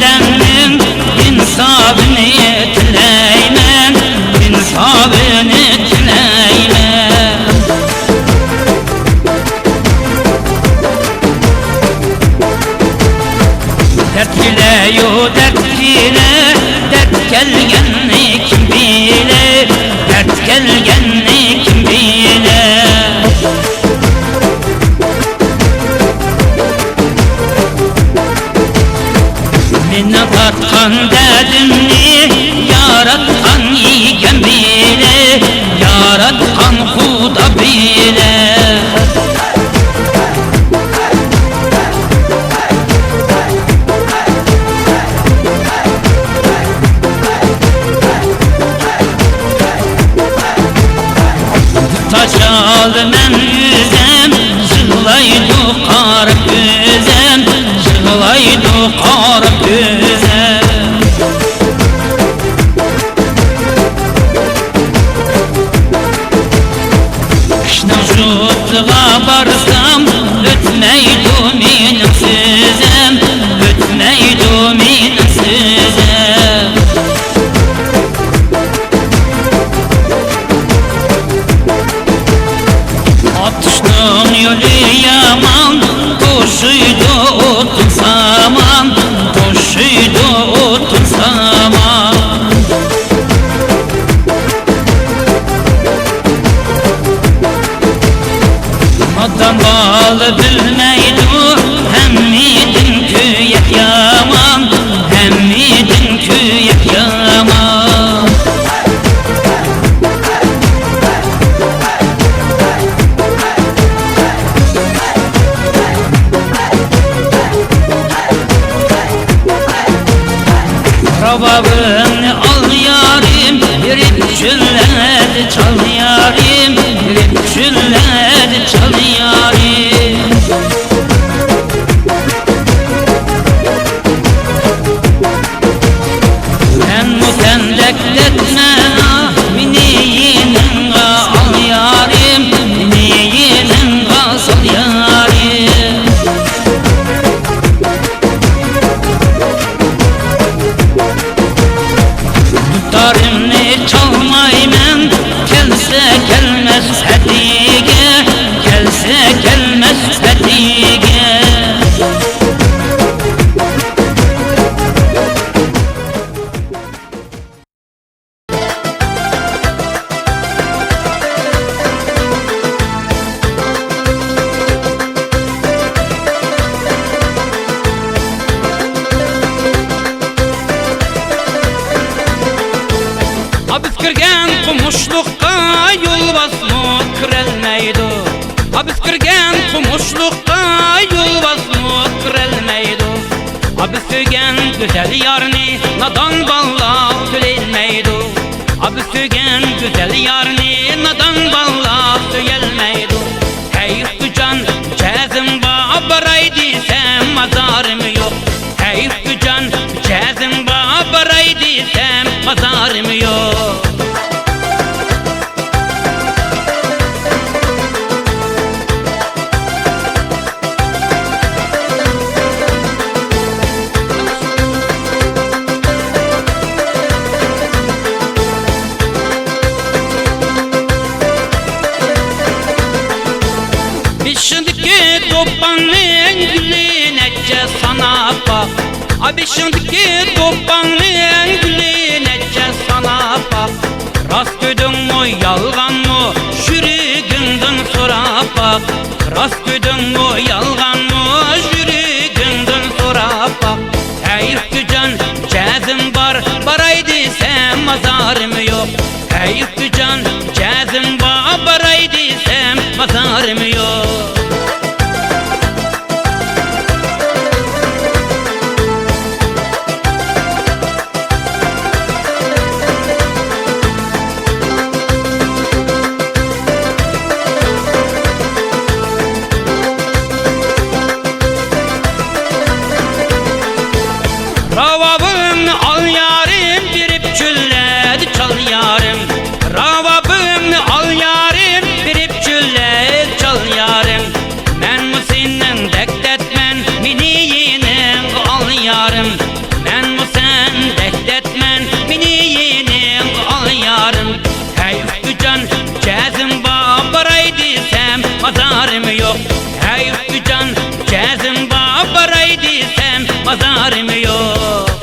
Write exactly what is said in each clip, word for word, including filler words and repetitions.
سەننىڭ ئىنسابىنى تىلەيمەن، ئىنسابىنى تىلەيمەن. دەرد كېلەيۇ، دەرد كېلە، دەرد كەلگەننى كىم بىلە، دەرد كەلگەننى كىم بىلە. مېنىڭ تارتقان دەردىمنى ياراتقان ئىگەم بىلە، ياراتقان خۇدا بىلە. تاچ ئالدى مەن ئۆزۈم، يىغلايدۇ قارا كۆزۈم، يىغلايدۇ قارا كۆزۈم. قىشنىڭ شۇتىغا بارسام، ئۆتمەيدۇ مېنىڭ سۆزۈم، ئۆتمەيدۇ مېنىڭ سۆزۈم. ئاتۇشنىڭ يولى يامان، توشۇيدۇ ئوتۇن سامان، توشۇيدۇ ئوتۇن سامان. نادان بالا بىلمەيدۇ، ھەممىدىن كۆيەك يامان، ھەممىدىن كۆيەك يامان. راۋابىڭنى ئال يارىم، بېرىپ چۆللەردە چال يارىم، بېرىپ چۆللەردە چال يارىم. مەنمۇ سەندەك دەردمەن، مېنى يېنىڭغا ئال يارىم، مېنى يېنىڭغا سال يارىم. دۇتارىمنى چالمايمەن، كەلسە كەلمەس ئەتىگە، كەلسە كەلمەس ئەتىگە. ئابىز كىرگەن قومۇشلۇققا يولۋاسمۇ كىرەلمەيدۇ. ئابىز كىرگەن قومۇشلۇققا يولۋاسمۇ كىرەلمەيدۇ. ئابىز سۆيگەن گۈزەل يارنى نادان بالىلار سۆيەلمەيدۇ. ئابىز سۆيگەن گۈزەل يارنى نادان بالىلار سۆيەلمەيدۇ. ھەي ئۇكىجان، جەزم بار، باراي دېسەم مازارىم يوق. ھەي ئۇكىجان، جەزم بار، باراي دېسەم مازارىم يوق. بېشىڭدىكى دوپپاڭنىڭ گۈلى نەچچە ساناپ باق. ئا، بېشىڭدىكى دوپپاڭنىڭ گۈلى نەچچە ساناپ باق. راست دېدىڭمۇ، يالغانمۇ، يۈرىكىڭدىن سوراپ باق. راست دېدىڭمۇ، يالغانمۇ، يۈرىكىڭدىن سوراپ باق. ھەي ئۇكىجان، جەزم بار، باراي دېسەم مازارىم يوق. ھەي ئۇكىجان، جەزم بار، باراي دېسەم مازارىم يوق. راۋابىڭنى ئال يارىم، بېرىپ چۆللەردە چال يارىم. راۋابىڭنى ئال يارىم، بېرىپ چۆللەردە چال يارىم. مەنمۇ سېنىڭدەك دەردمەن، مېنى يېنىڭغا ئال يارىم. سەنمۇ سەندەك دەردمەن، مېنى يېنىڭغا ئال يارىم. ھەي ئۇكىجان، جەزم بار، باراي دېسەم مازارىم يوق. ھەي ئۇكىجان، جەزم بار، باراي دېسەم مازارىم يوق.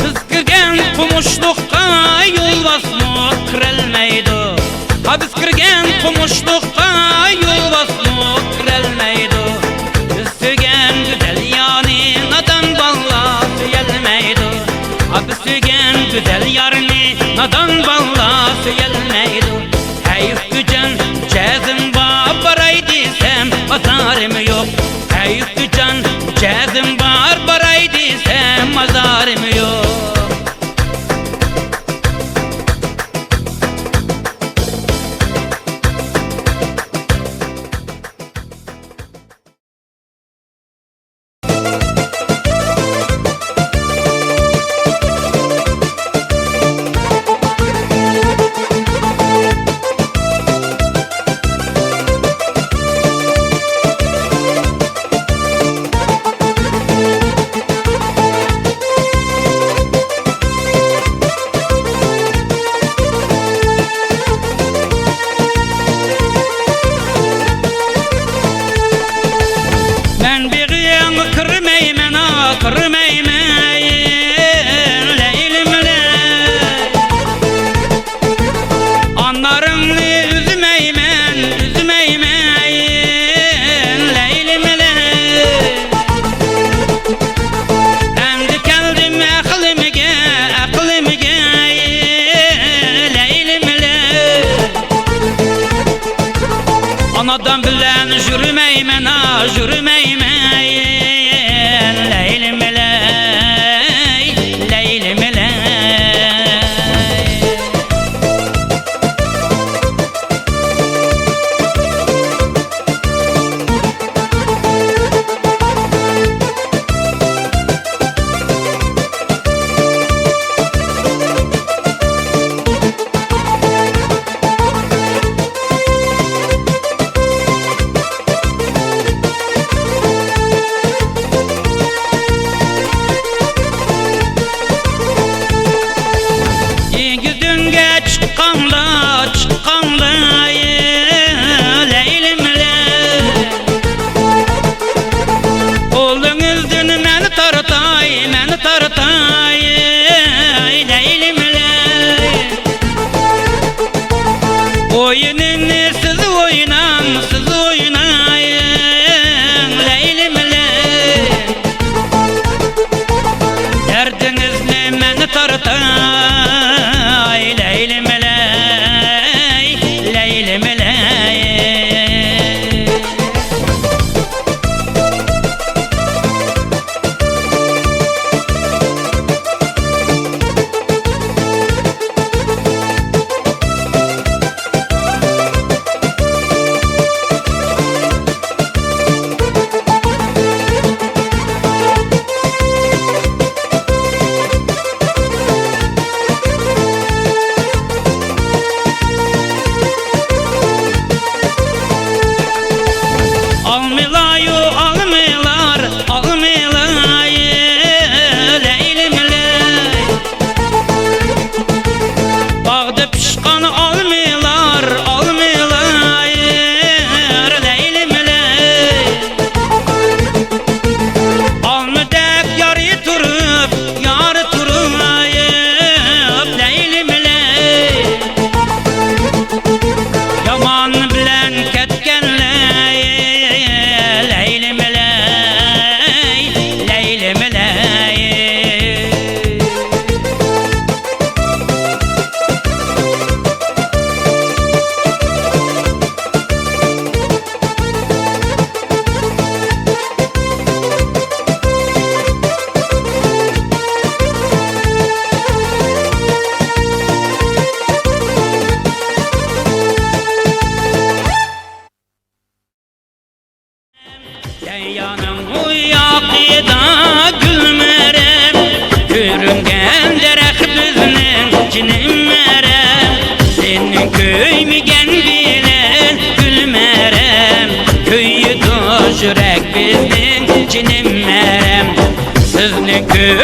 بىز كىرگەن قومۇشلۇققا يولۋاسمۇ كىرەلمەيدۇ. ھا، بىز كىرگەن قومۇشلۇققا يولۋاسمۇ كىرەلمەيدۇ. بىز سۆيگەن گۈزەل يارنى نادان بالىلار سۆيەلمەيدۇ. ھا، بىز سۆيگەن گۈزەل يارنى نادان بالىلار سۆيەلمەيدۇ. ھەي ئۇكىجان، جەزم بار، باراي دېسەم مازارىم يوق. ھەي ئۇكىجان، جەزم بار، باراي دېسەم مازارىم يوق.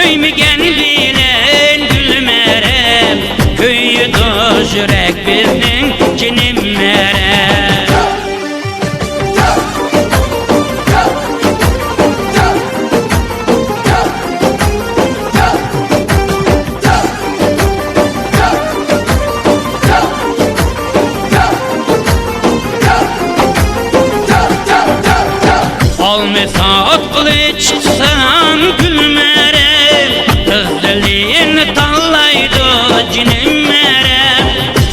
كۆيمىگەن بىلەن گۈلمەرەم، كۆيىدۇ يۈرەك بىزنىڭ جېنىم مەرەم. ئالمىساق قىلىچ چىقساڭ گۈلمەرەم، قىزىلىنى تاللايدۇ جېنىم مەرەم.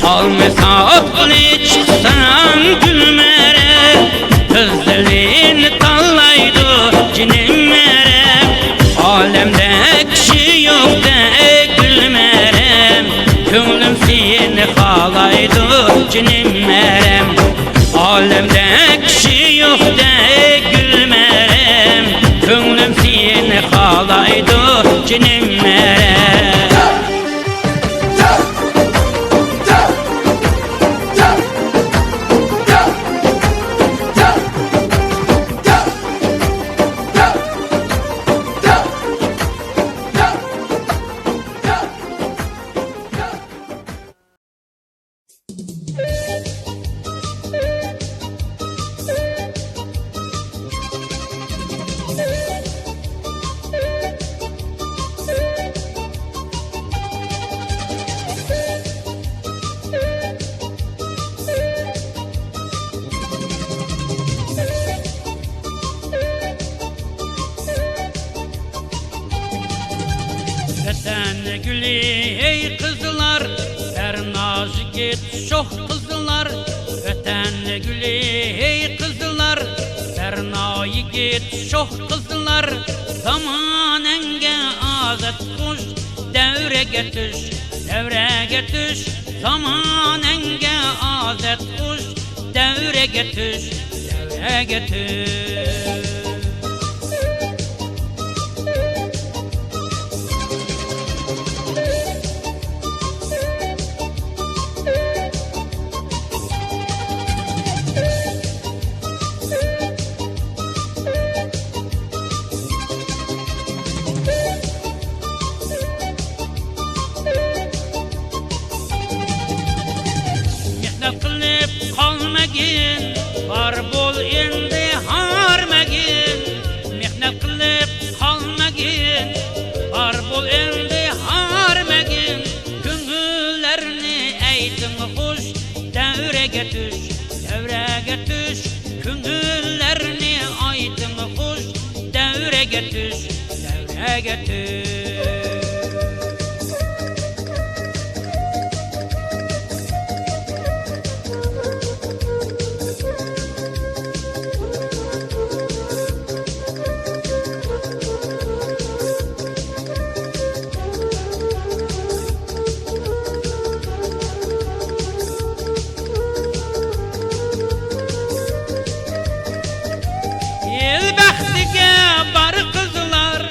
ئالمىساق قىلىچ چىقساڭ گۈلمەرەم، قىزىلىنى تاللايدۇ جېنىم مەرەم. ئالەمدە كىشى يوقتەك گۈلمەرەم، كۆڭلۈم سېنى خالايدۇ جېنىم مەرەم. ئالەمدە كىشى يوقتەك گۈلمەرەم، كۆڭلۈم سېنى خالايدۇ جېنىم مەرەم. ۋەتەن گۈلى، ھەي قىزلار، بەرنا يىگىت شوخ قىزلار. ۋەتەن گۈلى، ھەي قىزلار، بەرنا يىگىت شوخ قىزلار. زامانەڭگە ئازاد قوش، دەۋرگە چۈش، دەۋرگە چۈش. زامانەڭگە ئازاد قوش، دەۋرگە چۈش، دەۋرگە چۈش. مېھنەت قىلىپ قالمىغىن، بار بول ئەمدى ھارمىغىن. مېھنەت قىلىپ قالمىغىن، بار بول ئەمدى ھارمىغىن. كۆڭۈللەرنى ئېيتىڭ خوش، دەۋرگە چۈش، دەۋرگە چۈش. كۆڭۈللەرنى ئېيتىڭ خوش، دەۋرگە چۈش، دەۋرگە چۈش. ئېل بەختىگە بار قىزلار،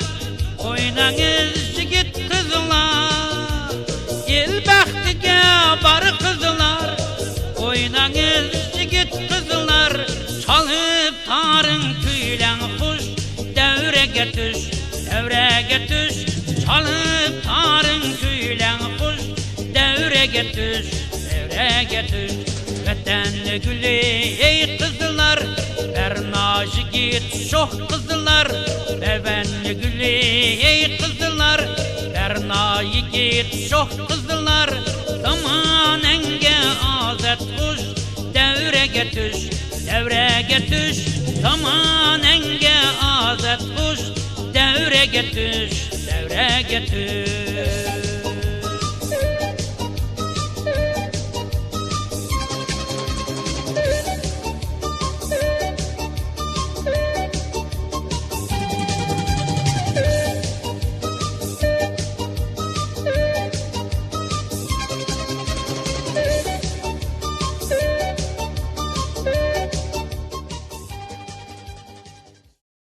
ئويناڭىز يىگىت قىزلار. ئېل بەختىگە بار قىزلار، ئويناڭىز يىگىت قىزلار. چالىپ تارىڭ كۈيلەڭ خوش، دەۋرگە چۈش، دەۋرگە چۈش. چالىپ تارىڭ كۈيلەڭ خوش، دەۋرگە چۈش، دەۋرگە چۈش. ۋەتەن گۈلى، ھەي قىزلار، بەرنا يىگىت شوخ قىزلار. ۋەتەن گۈلى، ھەي قىزلار، بەرنا يىگىت شوخ قىزلار. زامانەڭگە ئازاد قوش، دەۋرگە چۈش، دەۋرگە چۈش.